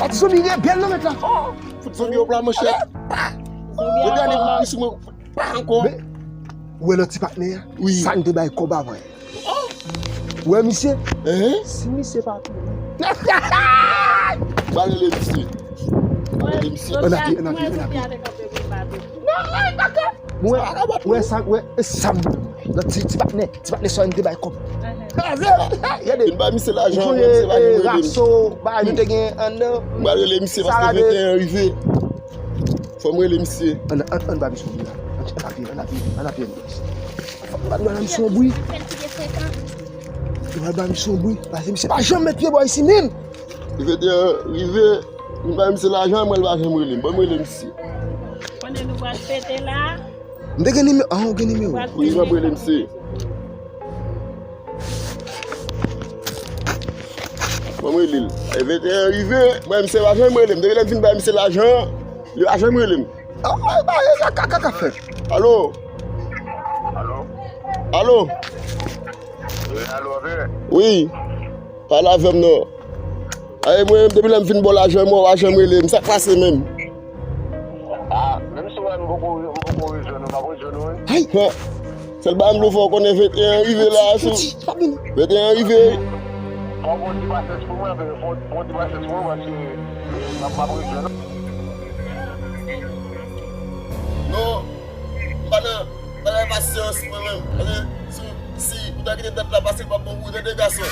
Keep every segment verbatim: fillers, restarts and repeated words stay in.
Ati zonbi gen bèl nan mèt la. Fout zonbi yo pla, monchè. Yo gade pou plis mwen. Pa ankò. Men, ou wè lòt ti patnè a? Wi. Sa n te bay kòb avan. Ou wè misye? Si misye pa tounen. M a rele misye. M a rele misye. Ann apiye, ann apiye, ann apiye. Mwen, wè sa, wè, e sa m nan ti, ti patnè, ti patnè sa n te bay kòb. Kraze, gade. Vin ba misye lajan, ou konnen, misye pa gen rele m. Raso, bagay nou te gen anndan. M a rele misye paske venteyen an rive. Fò m rele misye. Ann, ann, ann ba misye yon bri la. Ann, ann apiye, ann apiye, ann apiye. Fò m ba misye yon bri. Fò m ba misye yon bri. Paske misye pa janm met pye bò isi menm. Venteyen an rive, m ba misye lajan, mwen l pa janm rele m. Ban m rele misye. Konnen nou pral fete la. M te gen nimewo, ah, ou gen nimewo. Wi, m ap rele misye. Ban m rele l. E venteyen an rive, mwen misye pa janm rele m. Depi lè m fin bay misye lajan, li pa janm rele m. Ah, ah, ah, ah, ka, ka, ka fè. Alo? Alo? Alo? Wi, alo, anpil. Wi. Pale avè m non. Ay, mwen menm, depi lè m fin ba w lajan, mwen, w pa janm rele m. Sa k pase menm? Ah, menm si w wè m poko, m poko rejwenn ou, m ap rejwenn ou, wi. Ay! Sèl bagay m vle fè w konnen, venteyen an rive la, sou. Venteyen an rive. Fò w fè yon ti pasyans pou mwen, fò w fè yon ti pasyans pou mwen, paske m ap, m ap rejwenn ou. Non, m pa nan, m pa nan pasyans, mwen menm. Paske si, si ou ta kite dat la pase, l p ap bon pou ou, tande, gason.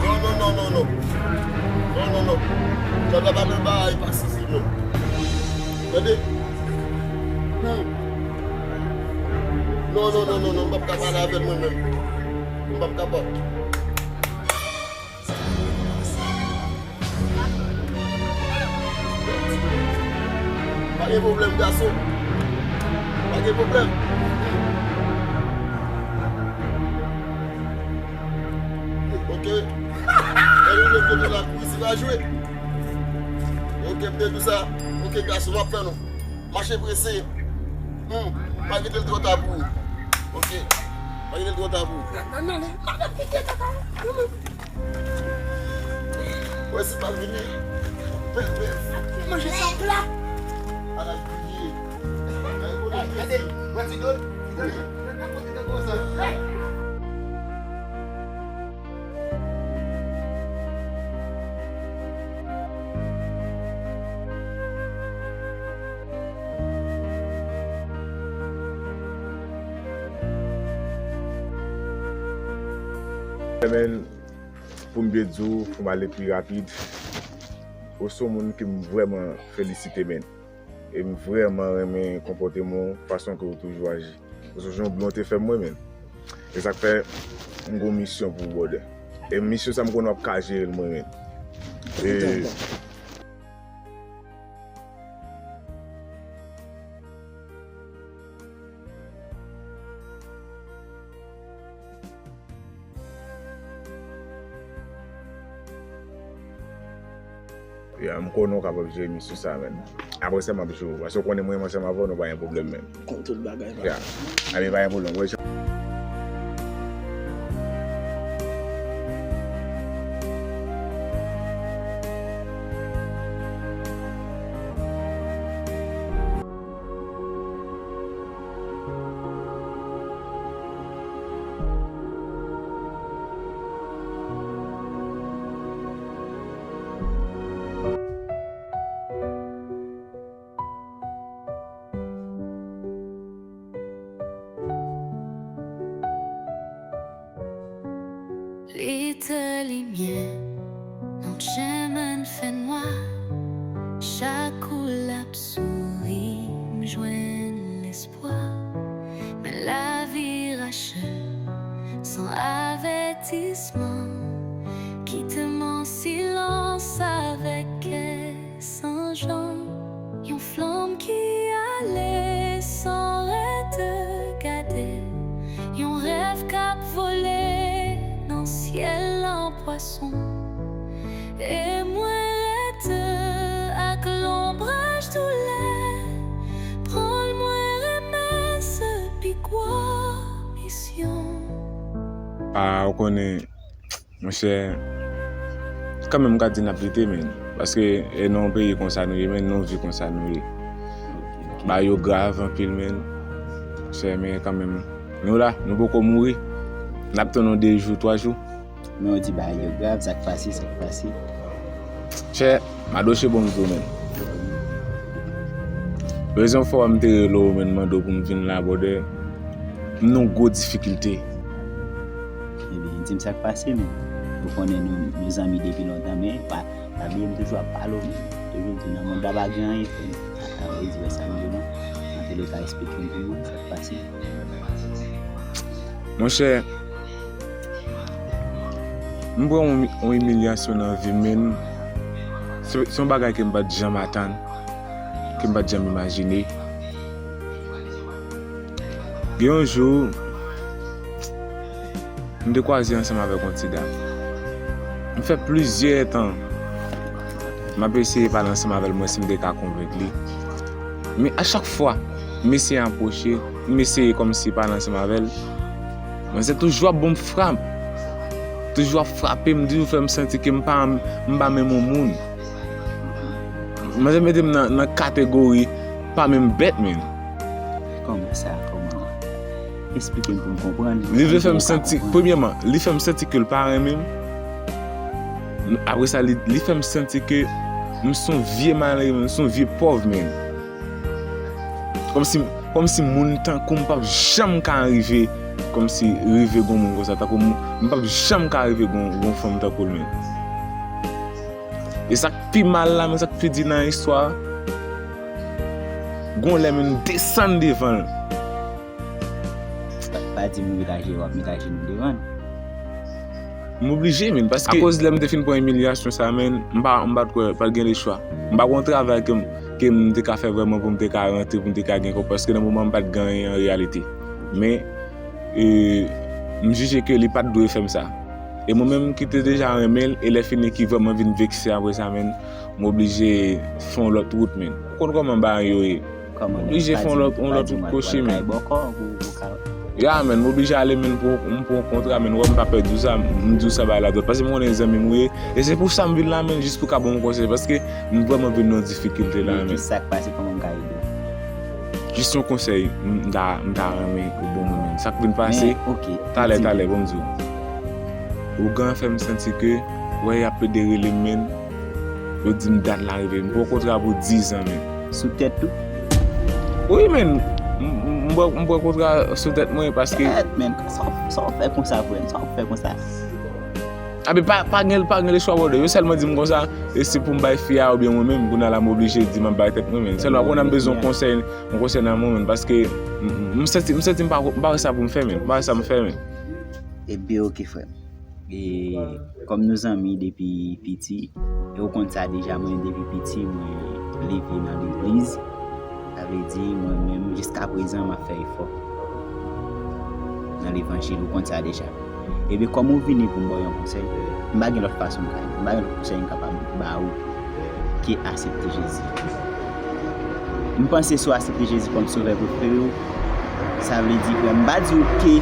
Non, non, non, non, non. Non, non, non. Dyab la pa nan bagay pase si non. Tande? Hmm. Non, non, non, non, non, m p ap ka pale avè l mwen menm. M p ap kapab. Pa gen pwoblèm, gason. Pa gen pwoblèm. Ok. Lè nou leve nou la pou isi pa jwe. Ok, m te di sa. Ok, gason, m ap tann ou. Mache prese. Hmm, pa kite l twò ta pou ou. Ok. Pa kite l twò ta pou ou. Wè si pa vini. Manje sa pla. Ala griye. Gade, wè ti dot. Ti dot. Gade kote tan konsa. Men, pou m byen di w, pou m ale pi rapid, ou se yon moun ke m vrèman felisite, men. E m vrèman renmen konpòteman w, fason ke w toujou aji. Ou sonje yon bri w te fè m, mwen menm. E sa k fè m gon misyon pou ou, brother. E misyon sa m konnen w ap ka jere l, mwen menm. E Ya, m konnen w kapab jere misyon sa, menn. Apre sa, m ap jere w. Paske w konnen mwen menm ansanm avè w, nou pa gen pwoblèm menm. Kont tout bagay, ya. Anben, pa gen pwoblèm. Wè, Li te limyè nan chemen fènwa. Chak kou l ap souri, m jwenn lespwa. Men lavi rache san avètisman, kite m an silans avèk kè san jan. Yon flanm ki ale san rete gade. Yon rèv k ap vole nan syèl an pwason. E mwen rete ak lonbraj doulè. Pran l, mwen renmen se pi gwo misyon. Ah, ou konnen, monchè, kanmenm m ka di n ap lite, men. Paske e nan yon peyi konsa nou ye, men nan yon vi konsa nou ye. Bagay yo grav anpil, men. Monchè, men kanmenm, nou la, nou poko mouri. N ap tann yon de jou, twa jou. Men w di bagay yo grav, sa k pase, sa k pase. Chè, Madoche, bon m di w, men. Rezon fè w a m te rele w, men, mande w pou m vin la, brother. M nan gwo difikilte. Ebyen, di m sa k pase, men. Ou konnen nou, nou zanmi depi lontan, men pa, pa bliye m toujou ap pale w, men. Toujou di w nan mond la pa gen anyen, frè m. Sa vle di, wè sa m di w lan, antouleka, eksplike m pou mwen sa k pase. Monchè, m pran yon, yon imilyasyon nan vi m, men se, se yon bagay ke m pa t janm atann, ke m pa t janm imajine. Gen yon jou, m te kwaze ansanm avèk yon ti dam. M fè plizyè tan m ap eseye pale ansanm avè l, mwen si m te ka konvenk li. Men a chak fwa, m eseye apwoche, m eseye kòmsi pale ansanm avè l. Men se toujou ap ban m frap. Toujou ap frape m, toujou fè m santi ke m pa, m pa menm yon moun. Manzè mete m nan, nan kategori pa menm bèt, men. Kòman sa? Kòman? Eksplike m pou m konprann. Li vle fè m santi, premyèman, li fè m santi ke l pa renmen m. Apre sa, li, li fè m santi ke m se yon vye malere, m se yon vye pòv, men. Kòmsi, kòmsi moun tankou m p ap janm ka rive, kòmsi rive gon moun konsa, tankou m, m p ap janm ka rive gon, gon fanm tankou l, men. E sa k pi mal la, men sa k pi di nan istwa a, gon lè men m desann devan l. Pa, pa di m met ajenou, w ap met ajenou devan l. M oblije, men, paske akoz lè m te fin pran imilyasyon sa, men, m pa, m pa t kwè, pa t gen lechwa. M pa gon travay ke m, ke m te ka fè vrèman pou m te ka rantre, pou m te ka gen kòb, paske nan moman m pa t gen anyen an reyalite. Men, e, m jije ke li pa t dwe fè m sa. E mwen menm ki te deja renmen l, e lè fini ki vrèman vin vekse apre sa, men, m oblije fè yon lòt wout, men. Ou konn kòman bagay yo ye. M oblije fè yon lòt, yon lòt wout kwochi, men. Ya, men, m oblije ale, men, pou, pou yon kontra, men, wè m pa pè di w sa, m di w sa bagay la dwat. Paske m konnen zanmi m ou ye, e se pou sa m vin la, men, jis pou ka ban m yon konsèy, paske m vrèman vin nan difikilte la, men. Sa k pase, kòman m ka ede w? Jis yon konsèy, m ta, m ta renmen ou ban mwen, men. Sa k vin pase, talè, talè, ban m di w. Ougan fè m santi ke, wè, y ap plede rele m, men, yo di m dat la rive. M pran kontra pou diz an, men. Sou tèt ou? Wi, men. M, m, m pran, m pran kontra sou tèt mwen paske. Tèt, men. Sa w, sa w fè konsa, frè m? Sa w fè konsa? Abi, pa, pa gen, pa gen lechwa, brother. Yo sèlman di m konsa, e se pou m bay fi a oubyen mwen menm, kounye a la m oblije di m ap bay tèt mwen, men. Sèlman kounye a m bezwen yon konsèy, yon konsèy nan men w, men, paske m, m, m santi, m santi m pa, m pa wè sa pou m fè, men. M pa wè sa pou m fè, men. Ebyen, oke, frè m. E kòm nou zanmi depi piti, e ou konn sa deja, mwen depi piti, mwen leve nan legliz. Sa vle di, mwen menm, jiska prezan, m ap fè efò nan levanjil, ou konn sa deja. Ebyen, kòm ou vini pou m ba w yon konsèy, m pa gen lòt fason m ka, m pa gen lòt konsèy m kapab ba ou ke aksepte Jezi. M panse si w aksepte Jezi kòm sovè prefere w, sa vle di, frè m, m pa di w ke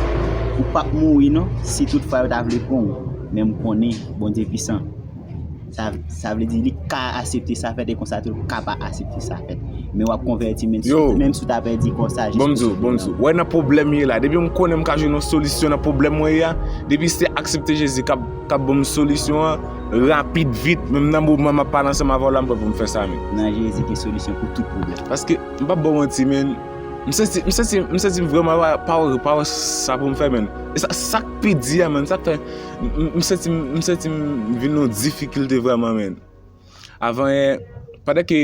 ou p ap mouri non, si toutfwa yo ta vle pran w, men m konnen Bondye pwisan. Sa, sa vle di li ka aksepte sa fèt e konsa tou l ka pa aksepte sa fèt. Men w ap konvèti, menm si, menm si w ta pèdi kò sa, jis pou sove nanm ou. Bon, m di w, wè nan pwoblèm m ye la, depi m konnen m ka jwenn yon solisyon nan pwoblèm mwen ye a, depi se aksepte Jezi k ap, k ap ban m solisyon an, rapid, vit, menm nan moman m ap pale ansanm avè w la, m prè pou m fè sa, men. Nan Jezi gen solisyon pou tout pwoblèm. Paske, m p ap ba w manti, men, m santi, m santi, m santi m vrèman pa, pa, pa wè sa pou m fè, men. E sa, sa k pi di a, men, sa k fè M, m, m santi m, m santi m vin nan yon difikilte vrèman, men. Avan yè, pandan ke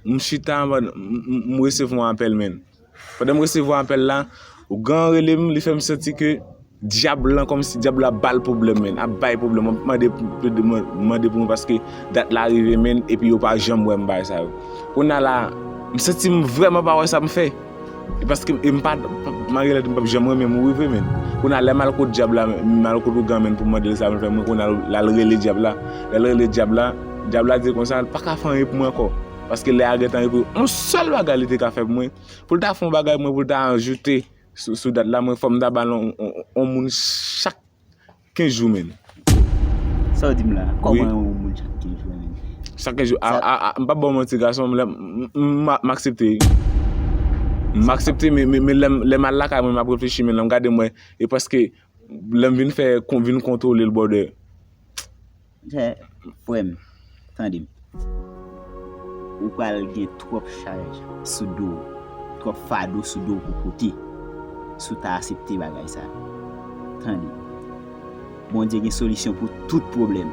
m chita, m, m, m resevwa yon apèl, men. Pandan m resevwa apèl la, ougan rele m, li fè m santi ke dyab lan, kòmsi dyab la ap ba l pwoblèm, men. Ap bay pwoblèm. M ap mande, mande pou mwen paske dat la rive, men, epi yo pa janm wè m bagay sa yo. Kounye a la, m santi m vrèman pa wè sa m fè. E paske e m pa, malgre lè m p ap janm renmen mouri vre, men. Kounye a, lè m al kot dyab la, m al kot ougan, men, pou m mande l sa pou l fè mwen, kounye a, l al rele dyab la. Lè l rele dyab la, dyab la di l konsa, l pa ka fè anyen pou mwen ankò. Paske lè a gentan rive, yon sèl bagay li te ka fè pou mwen, pou l ta fè yon bagay pou mwen, pou l ta ajoute sou, sou dat la, mwen, fò m ta ba l yon, yon, yon moun chak kenz jou, menn. Sa w di m la? Kòman yon moun chak kenz jou, menn? Chak kenz jou. A, a, a, m p ap ba w manti, gason, m, m, m, m aksepte. M aksepte, men, men, men lè m, lè m al lakay mwen, m ap reflechi, men lè m gade mwen, e prèske lè m vin fè, kon, vin kontwole l, brother. Frè m, tande m. Ou pral gen twòp chaj sou do w, twòp fado sou do w pou pote, si w ta aksepte bagay sa. Tande, Bondye gen solisyon pou tout pwoblèm.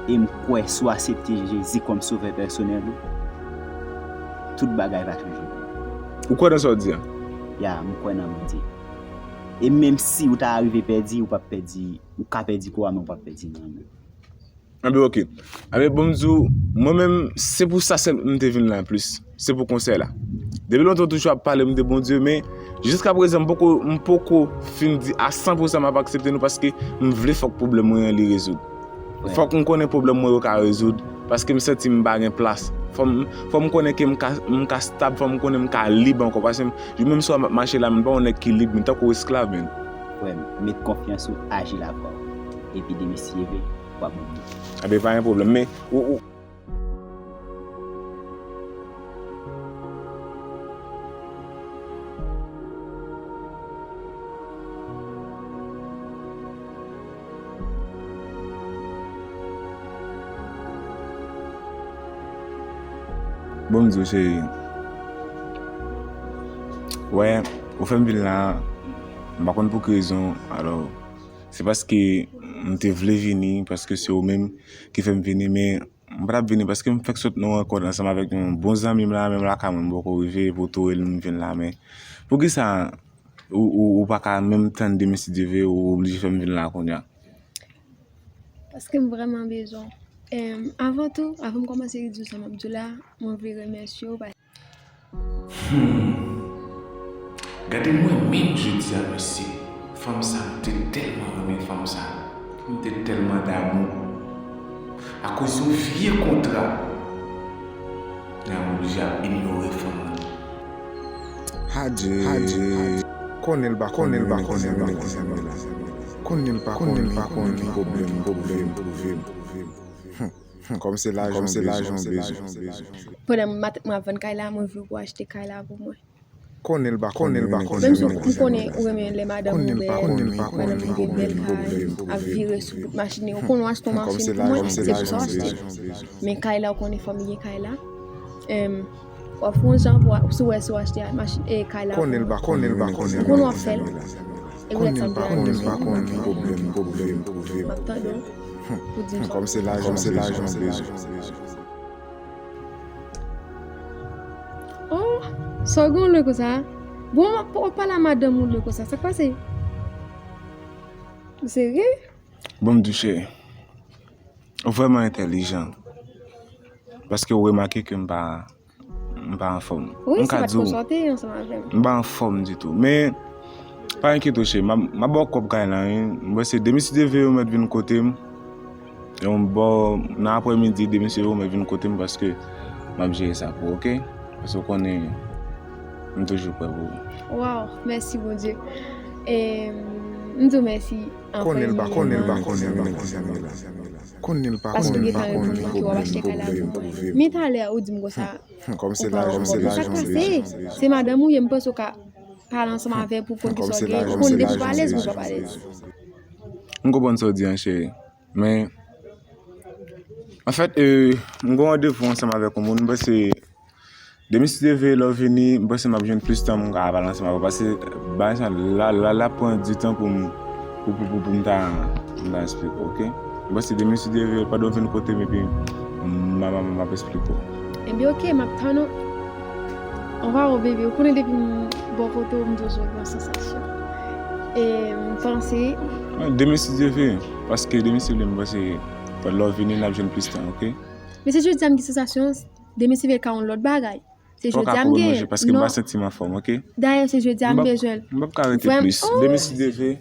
E m kwè si w aksepte Jezi kòm sovè pèsonèl ou, tout bagay va chanje. Ou kwè nan sa w di a? Ya, m kwè nan Bondye. E menm si ou ta rive pèdi, ou p ap pèdi, ou ka pèdi kò a, men ou p ap pèdi nanm ou. Anben, oke. Anben, bon, m di w, mwen menm, se pou sa sèl m te vin la plis. Se pou konsèy la. Depi lontan, w toujou ap pale m de Bondye, men jiskaprezan, m poko, m poko fin di a san pou san m ap aksepte nou, paske m vle fòk pwoblèm mwen an li rezoud. Fòk m konnen pwoblèm mwen yo ka rezoud, paske m santi m pa gen plas. Fò m, fò m konnen ke m ka, m ka stab, fò m konnen m ka lib ankò, paske m, menm si w ap mache la, m pa yon nèg ki lib, men tankou esklav, menn. Frè m, met konfyans ou, aji la pa w. Epi demen si Dye vle, w ap bon. Anben, pa gen pwoblèm, men ou, ou, Bon, m di w, cheri. Wè, ou fè m vin la, m pa konn pou ki rezon, alò, se paske m te vle vini, paske se ou menm ki fè m vini, men m pa t ap vini paske m fèk sot nan rankont ansanm avèk yon bon zanmi m la, menm lakay mwen m poko rive, pou tou el m vin la, men poukisa ou, ou, ou pa ka menm tann demen si Dye vle, ou oblije fè m vin la kounye a? Paske m vrèman bezwen w. Em, avan tou, avan m kòmanse di w sa m ap di w la, mwen vle remèsye w. Hmm. Gade mwen menm jodi a, mesye. Fanm sa, m te tèlman renmen fanm sa. M te tèlman damou. Akoz yon vye kontra, m oblije ap inyore fanm nan. Adje, adje, adje. Konnen l pa konnen, konnen l pa konnen, konnen l pa konnen, konnen l pa konnen, konnen l pa konnen, pwoblèm, pwoblèm, pwoblèm. Kòm se lajan w bezwen. Pandan m ap vann kay la, mwen vle w pou w achte kay la pou mwen. Konnen l pa konnen, konnen l pa konnen. Menm si m konnen ou renmen lè madanm ou bèl, madanm ou gen bèl kay, ap vire sou bout machin yo, ou konnen w achte yon machin pou mwen, se pou sa w achte. Men kay la, ou konnen fòm li gen kay la. W ap fè yon jan pou w, si w wè si w achte machin, e kay la pou mwen. Konnen l pa konnen, konnen l pa konnen. Ou konnen w ap fè l. Epi lè sa vle ale. Konnen l pa konnen, pwoblèm, pwoblèm, pwoblèm. M ap tande w pou di m sa. Kòm se lajan, kòm se lajan w bezwen. Oh, sa w gen w lwe konsa? Bon, w ap pale a madanm ou lwe konsa, sa k pase? Ou serye? Bon, m di w, cheri, ou vrèman entèlijan. Paske ou remake ke m pa M pa anfòm. Wi, se pa t konsòlte ansanm avè m. M pa anfòm ditou. Men, pa enkyete w, cheri. M ap, m ap ba w kòb kay la, wi. M panse demen si Dye vle ou mèt vin kote m. E yon bò, nan aprèmidi, demen si Dye vle ou mèt vin kote m paske m ap jere sa pou ou, oke? Paske w konnen, m toujou prè pou ou. Waw, mèsi Bondye. E, m di w mèsi an premye. Konnen l pa konnen, konnen l pa konnen, konnen l pa konnen. Paske w gentan reponn mwen ke w ap achte kay la pou mwen. Men talè ou di m konsa. Kòm se lajan, kòm se lajan, se madanm ou ye, m panse w ka pale ansanm avè l pou konn kisa w gen, ou konn depi w alèz, ou pa alèz. M konprann sa w di an, cheri. Men, anfèt, e, m gen yon randevou ansanm avèk yon moun, m panse, demen si Dye vle, lè w vini, m panse m ap jwenn plis tan, m ka pale ansanm avè w, paske bagay sa, la, la, l ap pran ditan pou m, pou, pou, pou, pou m ta, pou m ta eksplike w, oke? M panse demen si Dye vle, pandan w vin kote m epi m, m, m, m ap eksplike w. Ebyen, oke, m ap tann ou. Anva o bebe, ou konnen depi m bò kote w, m toujou gen yon sansasyon. E m panse. Demen si Dye vle, paske demen si Dye vle, m panse, lè w vini, n ap jwenn plis tan, oke? Men se jodi a m gen sansasyon, demen si Dye vle ka yon lòt bagay. Se jodi a m gen. Paske m pa santi m anfòm, oke? Dayè, se jodi a m bezwen l. M p ap ka rete plis. Demen si Dye vle.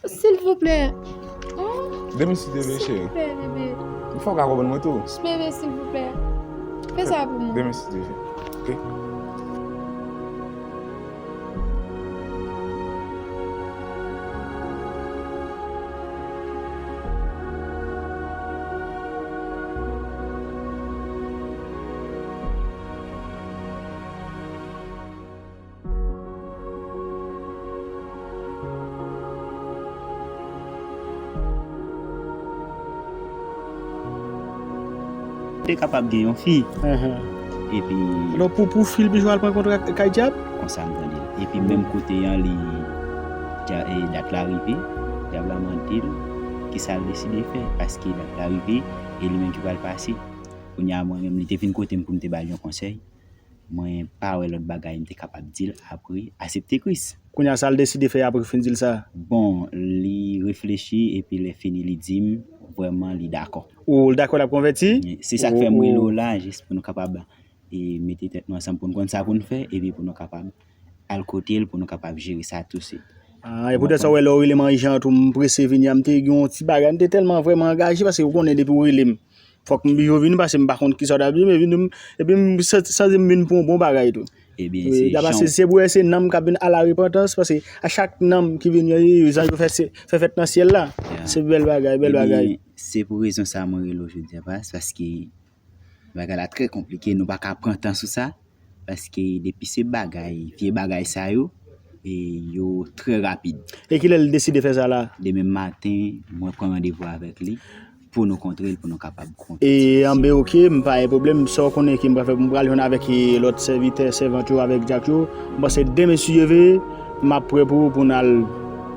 Silvouplè. Oh. Demen si Dye vle, cheri. Silvouplè, bebe. M fè w ka konprann mwen tou. Bebe, silvouplè. Fè sa pou mwen. Demen si Dye vle. Oke? Te kapab gen yon fi. Epi. Alò, pou, pou fi l, pi jwe al pran kontra kay dyab? Konsa m tande l. Epi menm kote an, li, dya- e, dat la rive, dyab la mande l kisa l deside fè, paske dat la rive, e li menm ki pral pase. Kounye a, mwen menm, li te vin kote m pou m te ba l yon konsèy. Mwen pa wè lòt bagay m te kapab di l apre aksepte Kris. Kounye a, sa l deside fè apre fin di l sa? Bon, li reflechi, epi lè fini, li di m vrèman li dakò. Ou l dakò l ap konvèti? Se sa k fè m rele w la, jis pou nou kapab, e, mete tèt nou ansanm, pou n konn sa pou n fè, epi pou nou kapab al kote l, pou nou kapab jere sa touswit. Ah, e poutèt sa w wè lè w rele m an ijan tou, m prese vini a, m te gen yon ti bagay, m te tèlman vrèman angaje, paske ou konnen depi w rele m, fòk m bijo vini, paske m pa konn kisa w t ap di m, epi m, epi m santi m vin pou yon bon bagay tou. Ebyen, se jan. Se pou wè se nanm k ap vin a la repantans, paske a chak nanm ki vin, yo, yo, yo fè, fè fèt nan syèl la. Se bèl bagay, bèl bagay. Ebyen, se pou rezon sa mwen rele w jodi a, pas, paske bagay la trè konplike, nou pa ka pran tan sou sa, paske depi se bagay, vye bagay sa yo, e yo trè rapid. E kilè l deside fè sa la? Demen maten, mwen pran randevou avèk li pou nou kontre l, pou nou kapab kontre. E, anben, oke, m pa gen pwoblèm. Sa w konnen ke m pral fè, m pral jwenn avèk, e, lòt sèvitè, sèvant yo, avèk dyak yo. M panse demen, si Dye vle, m ap prè pou, pou n al,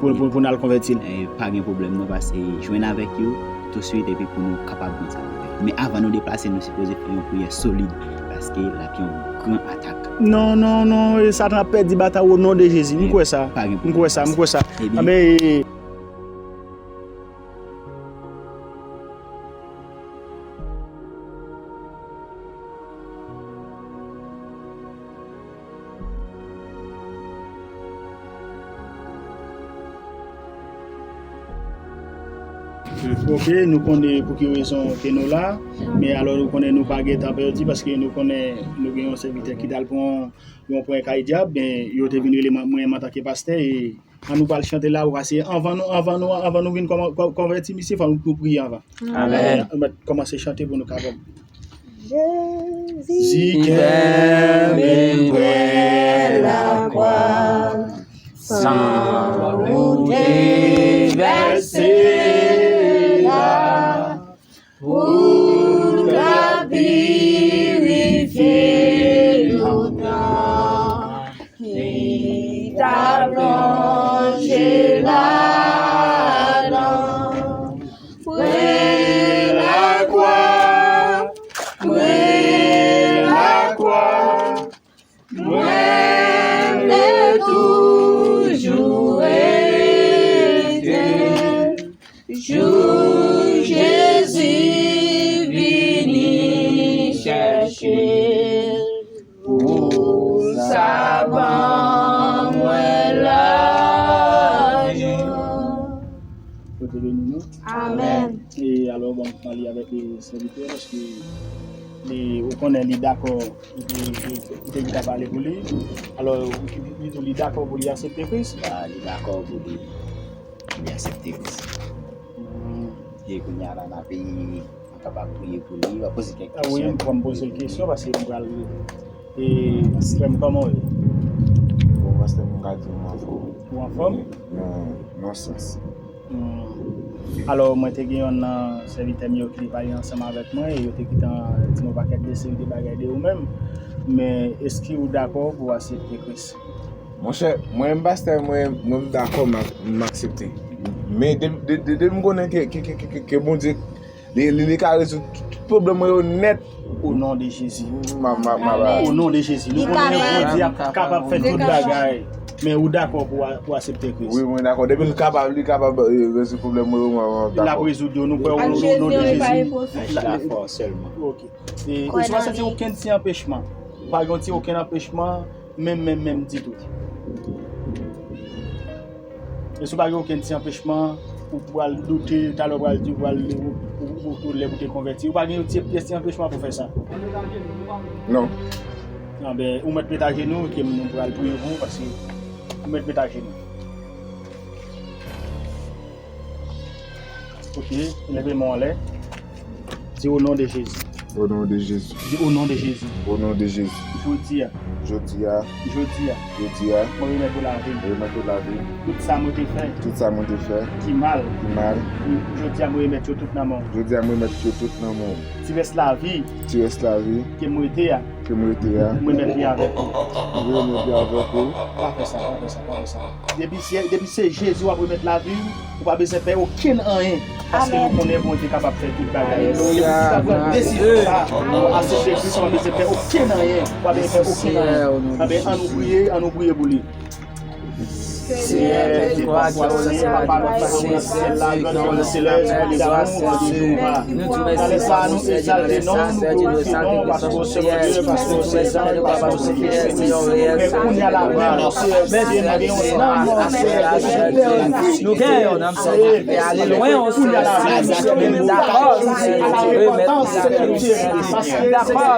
pou, pou, pou n al konvèti l. E, pa gen pwoblèm, nou pase jwenn avèk yo touswit epi pou nou kapab konn sa pou fè. Men avan nou deplase, nou sipoze fè yon priyè solid, paske l ap yon gran atak. Non, non, non, e Satan ap pèdi batay o non de Jezi. M kwè sa. M kwè sa, m kwè sa. Anben, e, Ok, nou konnen pou ki rezon ke nou la, men alò nou konnen nou pa gen tan pèdi, paske nou konnen nou gen yon sèvitè ki t al pran yon pwen kay dyab, men yo te vin rele mwen, mwen antanke pastè, e an nou pral chante la, ou pase anvan nou, anvan nou, anvan nou vin kòman-, kò-, konvèti misye, fò nou, nou priye anvan. Amèn. Nou mèt kòmanse chante pou nou kapab. Jezi kenbe m prè lakwa, san ou te vèse la. Pou l ka pirifye yon tan ki ta plonje ladan. Prè lakwa, prè lakwa, mwen vle toujou rete. Jou Jezi vini chèche, pou sa ban mwen lajwa. Bondye beni nou. Amèn. E alò, bon, m pale avèk, e, sèvitè, paske li, ou konnen li dakò, li te, li te, li te gentan pale pou li. Alò, li, li, li, li dakò pou li aksepte Kris? A, li dakò pou li, li aksepte Kris. Hmm. E kounye a la, n ap, e, nou kapab priye pou li, w ap poze kèk kesyon. A wi, m pran poze l kesyon, paske m pral, e, frè m, kòman w ye? Bon, pastè, m ka di w m anfòm. Ou anfòm? Nan, nan sans. Hmm. Alò, mwen te gen yonn nan sèvitè m yo ki te pale ansanm avèk mwen, e yo te gentan di m yon pakèt de seri de bagay de ou menm. Men, èske ou dakò pou w aksepte Kris? Monchè, mwen menm pastè, mwen, mwen m dakò, m ak-, m aksepte. Men de, de, de, depi m konnen ke, ke, ke, ke, ke, ke Bondye, li, li, li ka rezoud tout, tout pwoblèm mwen yo nèt. O non de Jezi. M a, m a, m a, o non de Jezi. Nou konnen Bondye ap kapab fè tout bagay. Men ou dakò pou a-, pou aksepte Kris? Wi, mwen dakò. Depi l kapab, li kapab, e, rezoud pwoblèm mwen yo, mwen, mwen dakò. L ap rezoud yo. Nou kwè o non de Jezi. Dakò sèlman. Ok. E, ou pa santi okenn ti anpechman? Ou pa gen ti okenn anpechman, menm, menm, menm ditou? E si w pa gen okenn ti anpechman, ou pral doute, talè w pral di, ou pral, ou, ou, ou, ou lè pou te konvèti, ou pa gen yon ti pyès ti anpechman pou fè sa? Non. Anben, ou mèt met ajenou, ke nou pral priye pou ou, paske ou mèt met ajenou. Ok, leve men w anlè. Di o non de Jezi. Au nom de Jésus. Di, au nom de Jésus. Au nom de Jésus. Jodi a. Jodi a. Jodi a. Jodi a. Mwen remèt ou lavi m. Remèt ou lavi m. Tout sa mwen te fè. Tout sa mwen te fè. Ki mal. Ki mal. Jodi a mwen remèt yo tout nan men w. Jodi a mwen remèt yo tout nan men w. Ti rès lavi. Ti rès lavi. Ke m rete a. Ke m rete a. Mwen remèt li avèk ou. Mwen remèt li avèk ou. Pa fè sa, pa fè sa, pa fè sa. Depi se, depi se Jezi w ap remèt lavi w, ou pa bezwen pè okenn anyen. Paske nou konnen Bondye kapab fè tout bagay. Depi si w ta pran desizyon sa, pou w aksepte Kris, ou pa bezwen pè okenn anyen. Ou pa bezwen pè okenn anyen. Anben, ann nou priye, ann nou priye pou li. Senyè, Papa nou ki nan syèl la, Grann nou nan syèl la, Espri de Bondye, Jewova. Talè sa a, nou egzalte non w, nou glorifye non w, paske w se Bondye, paske w se Zan, paske w se Kris. Men kounye a la menm, Seyè Bondye, nou gen yon nanm, Seyè Bondye, nou pèdi. Nou gen yon nanm, Seyè Bondye, ale lwen, Seyè Bondye, nou dakò, Seyè Bondye, remèt nou, Seyè Bondye. Paske dyab la,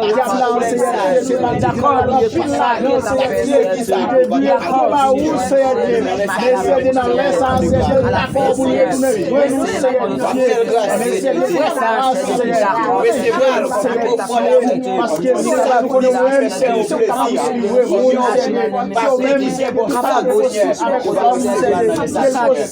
Seyè Bondye, se pa dyab la, anpil lajan, Seyè Bondye, ki te vle anba ou, Seyè Bondye. Men, Seyè Bondye, nan lè sa a, Seyè Bondye, nou dakò pou l retounen jwenn nou, Seyè Bondye. Men, Seyè Bondye, fè sa, Seyè Bondye, dakò, Seyè Bondye, paske nou la, nou konnen ou menm, Seyè Bondye, se ou k ap konstwi, se ou menm ki kapab konstwi avèk fòs, Seyè Bondye, se ou k ap konstwi avèk fòs,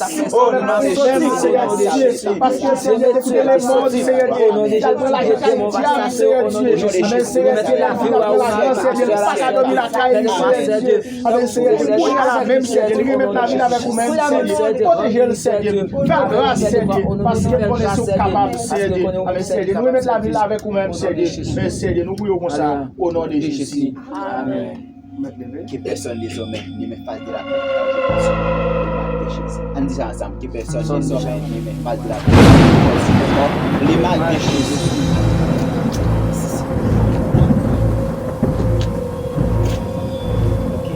Seyè Bondye. Paske Seyè Bondye te kite lemonn, Seyè Bondye, li t al pran lajan kay dyab, Seyè Bondye. Amèn, Seyè Bondye, li t al pran lajan, Seyè Bondye, li pa ka dòmi lakay li, Seyè Bondye. Amèn, Seyè Bondye, kounye a la menm, Seyè Bondye, li remèt lavi l avèk ou menm, Seyè Bondye. Pwoteje l, Seyè Bondye. Fè l gras, Seyè Bondye, paske m konnen se ou k kapab, Seyè Bondye. Amèn, Seyè Bondye, nou remèt lavi l avèk ou menm, Seyè Bondye. Men, Seyè Bondye, nou priye w konsa, o non de Jezi. Amèn. Que personne désormais ne me fasse de la peine, car je porte sur moi le mal de Jésus. Ann di sa ansanm, que personne désormais ne me fasse de la peine, car je porte sur moi le mal de Jésus. Ok.